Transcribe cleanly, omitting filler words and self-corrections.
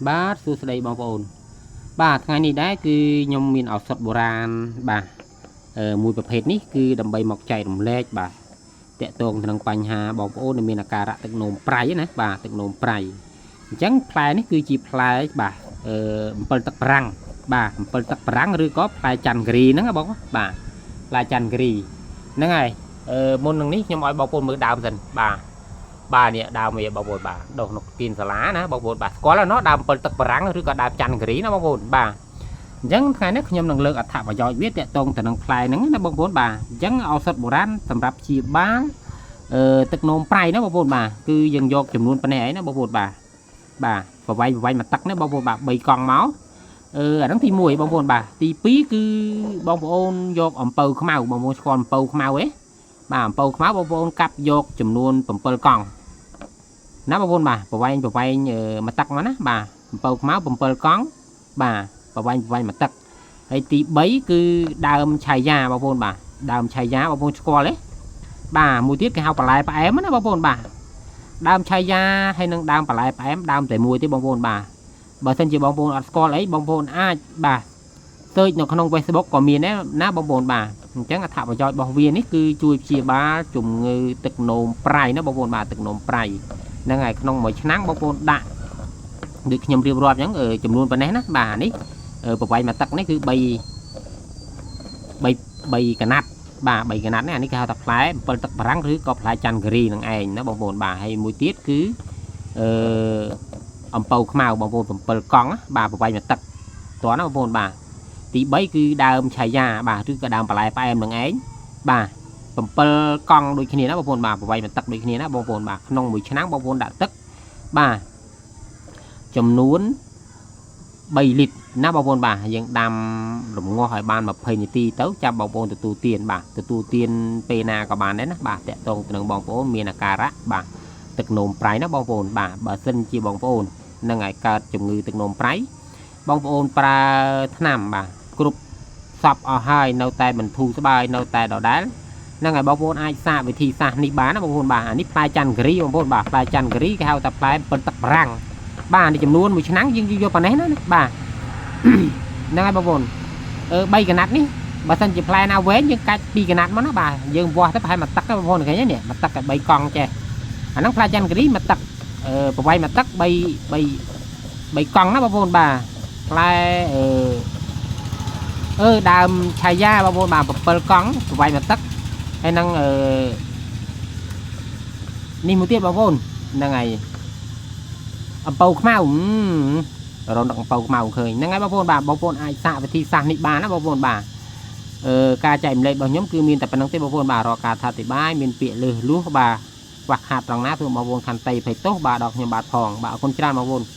បាទសួស្តីបងប្អូនបាទថ្ងៃនេះដែរគឺខ្ញុំមានឱសថបុរាណបាទមួយប្រភេទនេះគឺដើម្បីមកចែករំលែកបាទតាក់ទងទៅនឹងបញ្ហាបងប្អូនដែលមានអាការៈទឹកនោមប្រៃណាបាទទឹកនោមប្រៃអញ្ចឹងផ្លែនេះគឺជាផ្លែបាទអំពិលទឹកបារាំងបាទអំពិលទឹកបារាំងឬក៏ផ្លែច័ន្ទគិរីហ្នឹងណាបងបាទផ្លែច័ន្ទគិរីហ្នឹងហើយមុននឹងនេះខ្ញុំឲ្យបងប្អូនមើលដើមសិនបាទ បាទនេះដើមវាបងប្អូនបាទដុះនៅគៀនសាលាណាបងប្អូនបាទស្គាល់ហើយណោះដើមអំពិលទឹកបារាំងឬក៏ដើមច័ន្ទគិរីណាបងប្អូនបាទអញ្ចឹងថ្ងៃនេះខ្ញុំនឹងលើកអត្ថប្រយោជន៍វាតាក់ទងទៅនឹងផ្លែហ្នឹងណាបងប្អូនបាទអញ្ចឹងឱសថបុរាណសម្រាប់ព្យាបាលទឹកនោមប្រៃណាបងប្អូនបាទគឺយើងយកចំនួនប៉ុណ្ណេះឯណាបងប្អូនបាទបាទប្រវាយប្រវាយមួយទឹកណាបងប្អូនបាទ3កង់មកអាហ្នឹងទី1បងប្អូនបាទទី2គឺបងប្អូនយកអំពៅខ្មៅបងប្អូនស្គាល់អំពៅខ្មៅទេបាទអំពៅខ្មៅបងប្អូនកាប់យកចំនួន7កង់ ណាបងប្អូនបាទប្រវែងប្រវែងមួយទឹកមកណាបាទអំពៅខ្មៅ7កង់បាទប្រវែងប្រវែងមួយទឹកហើយទី3គឺដើមឆៃយ៉ាបងប្អូនបាទដើមឆៃយ៉ាបងប្អូនស្គាល់ទេបាទមួយទៀតគេហៅបន្លែផ្អែមណាបងប្អូនបាទដើមឆៃយ៉ាហើយនឹងដើមបន្លែផ្អែមដើមតែមួយទេបងប្អូនបាទបើសិនជាបងប្អូនអត់ស្គាល់អីបងប្អូនអាចបាទ search នៅក្នុង Facebook ក៏មានដែរណាបងប្អូនបាទអញ្ចឹងអត្ថប្រយោជន៍របស់វានេះគឺជួយព្យាបាលជំងឺទឹកនោមប្រៃណាបងប្អូនបាទទឹកនោមប្រៃ ហ្នឹងហើយក្នុងមួយឆ្នាំងបងប្អូនដាក់ដូចខ្ញុំរៀបរាប់អញ្ចឹងចំនួនប៉ុណ្ណេះណាបាទនេះប្រវែងមួយទឹកនេះគឺ3 3 3កណាត់បាទ3កណាត់នេះអានេះគេហៅថាផ្លែអំពិលទឹកបារាំងឬក៏ផ្លែច័ន្ទគិរីនឹងឯងណាបងប្អូនបាទហើយមួយទៀតគឺអឺអំពៅខ្មៅបងប្អូន7កង់បាទប្រវែងមួយទឹកតោះណាបងប្អូនបាទទី3គឺដើមឆៃយ៉ាបាទឬក៏ដើមបន្លែផ្អែមនឹងឯងបាទ 7កង់ដូចគ្នាណាបងប្អូនបាទប្រវែងមួយទឹកដូចគ្នាណាបងប្អូនបាទក្នុងមួយឆ្នាំងបងប្អូនដាក់ទឹកបាទចំនួន3លីត្រណាបងប្អូនបាទយើងដាំរំងាស់ឲ្យបាន20នាទីទៅចាប់បងប្អូនទទួលទានបាទទទួលទានពេលណាក៏បានដែរណាបាទតាក់ទងទៅនឹងបងប្អូនមានអាការៈបាទទឹកនោមប្រៃណាបងប្អូនបាទបើសិនជាបងប្អូននឹងឲ្យកើតជំងឺទឹកនោមប្រៃបងប្អូនប្រើថ្នាំបាទគ្រប់សពអស់ហើយនៅតែបន្ធូរស្បើយនៅតែដដែល ហ្នឹងហើយបងប្អូនអាចសាកវិធីសាស្ត្រនេះបានណាបងប្អូនបាទអានេះផ្លែច័ន្ទគិរីបងប្អូនបាទផ្លែច័ន្ទគិរីគេហៅថាផ្លែអំពិលទឹកបារាំងបាទនេះចំនួនមួយឆ្នាំងយើងយកប៉ុណ្ណេះណាបាទ ហ្នឹងហើយបងប្អូន3កណាត់នេះបើសិនជាផ្លែណាវែងយើងកាច់2កណាត់មកណាបាទយើងវាស់ទៅប្រហែលមួយទឹកបងប្អូនឃើញទេនេះមួយទឹកតែ3កង់ចេះអាហ្នឹងផ្លែច័ន្ទគិរីមួយទឹកប្រវែងមួយទឹក3 3 3កង់ណាបងប្អូនបាទផ្លែអឺអឺដើមឆៃយ៉ាបងប្អូនបាទ7កង់ប្រវែងមួយទឹក ហើយនឹងនេះមួយទៀតបងប្អូនហ្នឹងហើយអំពៅខ្មៅរនដឹកអំពៅខ្មៅឃើញហ្នឹងហើយបងប្អូនបាទបងប្អូនអាចសាកវិធីសាស្ត្រនេះបានណាបងប្អូនបាទការចែករំលែករបស់ខ្ញុំគឺមានតែប៉ុណ្្នឹងទេបងប្អូនបាទរាល់ការថាអធិប្បាយមានពាក្យលើសលួសបាទខ្វះខាតត្រង់ណាសូមបងប្អូនខន្តីអភ័យទោសបាទដល់ខ្ញុំបាទផងបាទអរគុណច្រើនបងប្អូន។